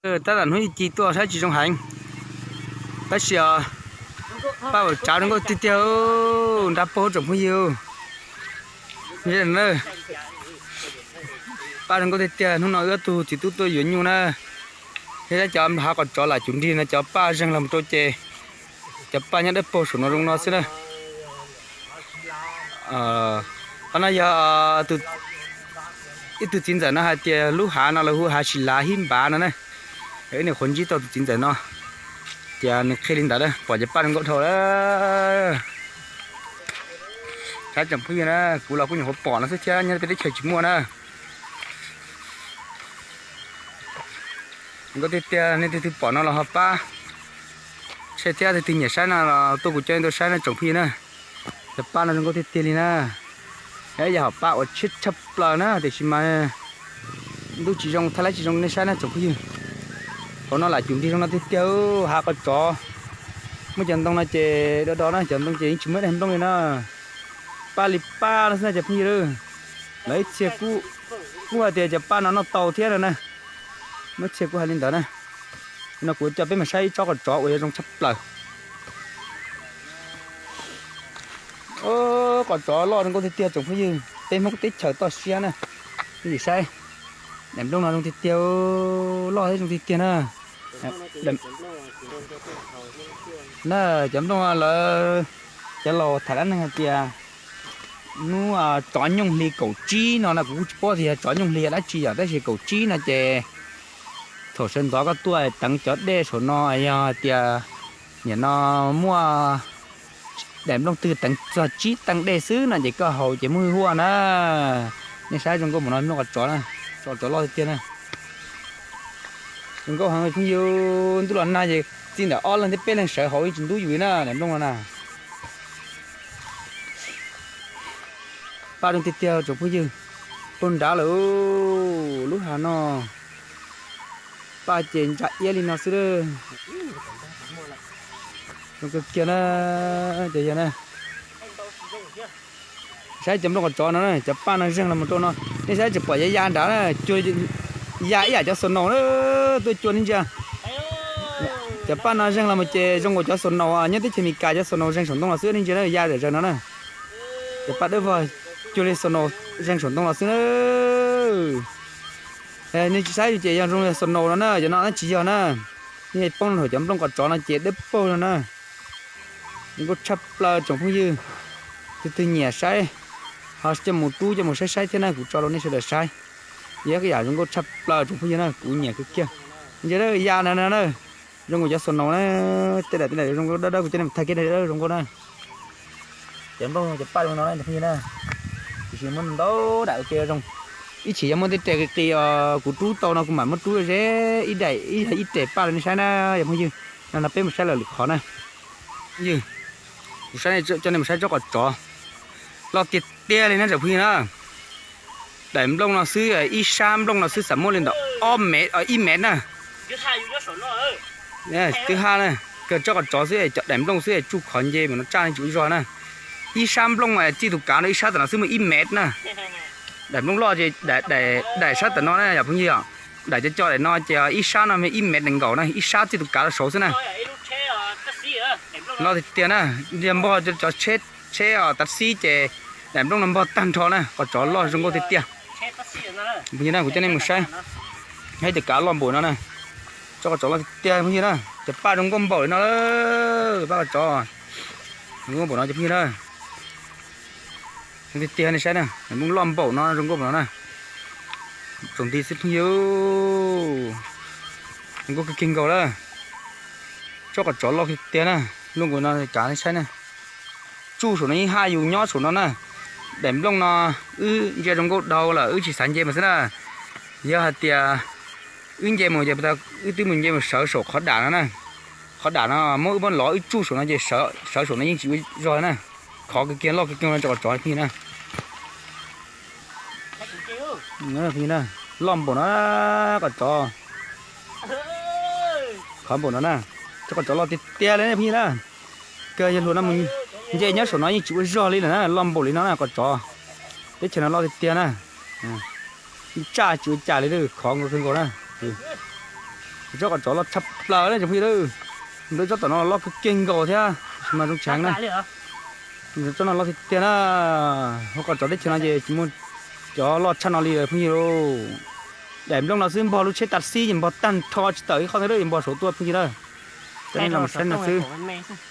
Tab tom hnub ib ci tuaj saib tsis zoo heev, tab sis paj ua tsav zoo nkauj tiag tiag, nrab paug tsoom phooj ywg. Paj zoo nkauj tiag tiag, hnub no wb ob tug txiv tub tuaj yuav nyuj na, thiab cov hav qos tsov lam cum nrig no cov paj zeeg los mus rau ces cov paj nyob dawb paug saum no zoo no xwb na. Qhov no yog ib tug txiv ntxawm no hais tias lub hav no lawv hu hav Sis Lav Hib Npav no na. Wb nyuam qhuav ntsib tau tus txiv ntxawm no, ces nws qhia li ntawd, pom cov paj zoo nkauj dhau lawm. Saib tsoom phooj ywg na, kuv los kuj nyuam qhuav pom no xwb thiab, nyob peb teb chaws tsis muaj na. Zoo nkauj tiag tiag, nej leej twg pom no los ho pab share thiab, leej twg nyiam saib no los tuaj kuv coj nej tuaj saib na tsoom phooj ywg na. Cov paj no zoo nkauj tiag tiag li na. Yog hom paj uas tshiab tshaj plaws na, tiam sis mas ntuj tsis zoo, thaj lab tsis zoo nej saib na tsoom phooj ywg. Hauv no lam cum nrig zoo no tiag tiag, hav qos tsov. Muaj cov ntoo no ces do do na, cov ntoo ces yeej tsis muaj daim nplooj li na. Paj li paj no xwb na cov phooj ywg. Lawv ib txhia kuj hais tias cov paj no noj tau thiab no na. Muaj ib txhia kuj hais li ntawd na. No kuv coj peb mus saib ib tsob qos tsov uas yuav zoo tshaj plaws. Qos tsov loj zoo nkauj tiag tiag tsoom phooj ywg, peb Hmoob teb chaws toj siab na. Phooj ywg saib, daim nplooj no zoo tiag tiag, loj thiab zoo tiag tiag na. Na, cov nplooj lawv, cov laus tham dab neeg hais tias hnub tsov nyooj hli kaum tsib no na, kuv kuj tsis paub tias yog tsov nyooj hli dab tsi yom, tab sis kaum tsib no ces thaum sawv ntxov koj tuaj teev cov dej saum no, yog hais tias nim no muaj daim nplooj twg teev txog tsib teev dej xwb no ces koj haus ces muaj hwj huam na. Nej saib zoo nkauj npaum no nplooj qos tsov na, qos tsov loj tiag tiag na. Zoo nkauj heev phooj ywg, ntuj los nag ces txij ntawm ob leeg thiab peb leeg sawv haus yeej tsis ntub yus li na daim nplooj no na. Paj zoo tiag tiag tsoom phooj ywg, puag nrad lawm lub hav no. Paj ces ntsa iab li no xwb. Zoo kawg kiag na, cov yawg na. Saib cov nplooj qos tsov no, cov paj no zeeg los mus rau no, nej saib tsis pom ya ya nrad na, ya ib yam cov xaus naus na, tuaj cuag nej ntsia. Cov paj no zeeg los mus ces zoo nkaus cov xaus naus nyob teb chaws Amelikas cov xaus naus zeeg saum ntoo los xwb, nej ntsia na, ya zom zaws no na. Cov paj dawb vog cuag li xaus naus zeeg saum ntoo los xwb na. Nej tsis saib ces yog zoo li xaus naus no na, cov no tsis yog na. Nej poob rau cov nplooj qos tsov no ces dawb paug no na. Zoo nkauj tshaj plaws tsoom phooj ywg, tus twg nyiam saib ho coj mus rub coj mus saib saib thiab na, kuv tso rau nej sawv daws saib. Yog ib yam zoo nkauj tshaj plaws tsoom phooj ywg na, kuv nyiam kawg kiag. Ntsia ya na, zoo nkaus cov xaus naus na, tej daim tej daim zoo nkauj dawb dawb, kuv coj nej mus thaij kiag daim dawb zoo nkauj na. Cov nplooj cov paj zoo no na cov phooj ywg na, tiam sis muaj ntau daim ua ke zoo. Ib chim yog muaj tej res qis qis os kuv rub tau no kuv mam muab rub ze ib daim ib yog ib res paj rau nej saib na cov phooj ywg. No no peb mus saib lawm lwm qhov na. Phooj ywg, kuv saib, coj nej mus saib tsob qos tsov loj tiag tiag li na tsoom phooj ywg na. Daim nplooj no xwb, ib sab nplooj no xwb xam muaj li ntawm ob mev, ib mev na. Twb haj na, kawg tsob qos tsov xwb, cov daim nplooj xwb tsuj khov nce mas no tsaj tsis ua zog na. Ib sab nplooj txij tus kav no ib sab tam no xwb muaj ib mev na. Daim nplooj loj ces daim sab tam no na yom phooj ywg os. Daim cov co daim no ces ib sab no ib mev nees nkaum na, ib sab txij tus kav rau saud xwb na. Loj tiag tiag na, yog npog cov tsheb, tsheb tav xib ces daim nplooj no npog tag nrho na, qos tsov loj zoo nkauj tiag tiag. Phooj ywg na, kuv coj nej mus saib, saib cov kav loj npaum no na. Tsob qos tsov loj tiag tiag phooj ywg na, cov paj zoo nkauj npaum li no, paj qos tsov zoo nkauj npaum no cov phooj ywg na. Zoo tiag tiag nej saib na, nplooj loj npaum no zoo nkauj npaum no na. Tsaus nti xwb phooj ywg, zoo nkauj kawg kiag nkaus lawm. Tsob qos tsov loj tiag tiag na, luaj nkaus no kav nej saib na. Tsuj saum no yeej haj yus nyob saum no na. Daim nplooj no wb ntsia zoo nkauj dhau lawm wb tsis xav nce mus xwb na. Yog hais tias wb nce mus ces wb twb mus nce mus sawv saum qhov dam no na. Qhov dam no muab wb muab lov wb tsuj saum no ces sawv saum no yeej tsis ua zog na. Khov kawg kiag loj kawg kiag no tsob qos tsov phooj ywg na. Loj npaum no qos tsov, khov npaum no na. Tsob qos tsov loj tiag tiag li phooj ywg na. Kawg yawg hluas no mus nce nyob saum no yeej tsis ua zog li lawm na, loj npaum li no na qos tsov. Teb chaws no loj tiag tiag na. Tsaj tsis ua cas li, khov nkaus kawg nkaus na. Tsob qos tsov loj tshaj plaws na tsoom phooj ywg. Tsob tom no loj kawg kiag nkaus thiab, tab sis mas zoo tshaj na. Tsob no loj tiag tiag na. Hauv qos tsov teb chaws no ces tsis muaj cov loj tshaj no li phooj ywg. Daim nplooj no xwb npog lub tsheb taxi ces npog tag nrho tsis tawm ib qho twg li, npog saud tuaj phooj ywg na. Cov no los saib no xwb,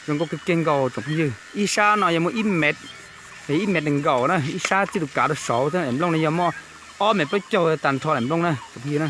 zoo nkauj kawg kiag nkaus tsoom phooj ywg. Ib sab no yog muaj ib mev, ib mev nees nkaum na, ib sab txij tus kav rau saud thiab. Daim nplooj no yog muaj ob mev plaub caug tag nrho daim nplooj na tsoom phooj ywg na.